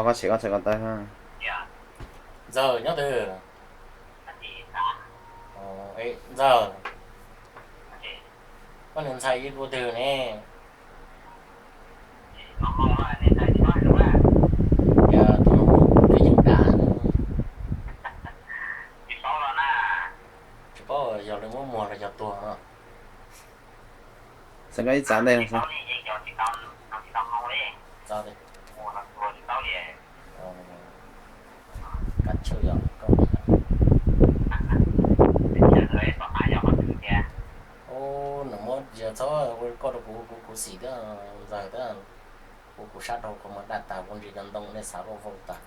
Koj tseem koj tseem ko taw. Ntxawg nyob twg? Ntxawg, koj niag ntxhais ib ua twg ne? Yog tus no mus twb yeej dam. Tsis paub yog lawv muab muag los yog tuag no. Xeem koj ib txav ntej. Kab tshwj yog koj. Ub, nws muab tsis txhob ua koj rau kuv, kuv khuv xim thiab ntxawg thiab. Kuv kuv sab dhau kuv mas daj tas kuv ntsis cov ntoo nej xav luaj vau tas.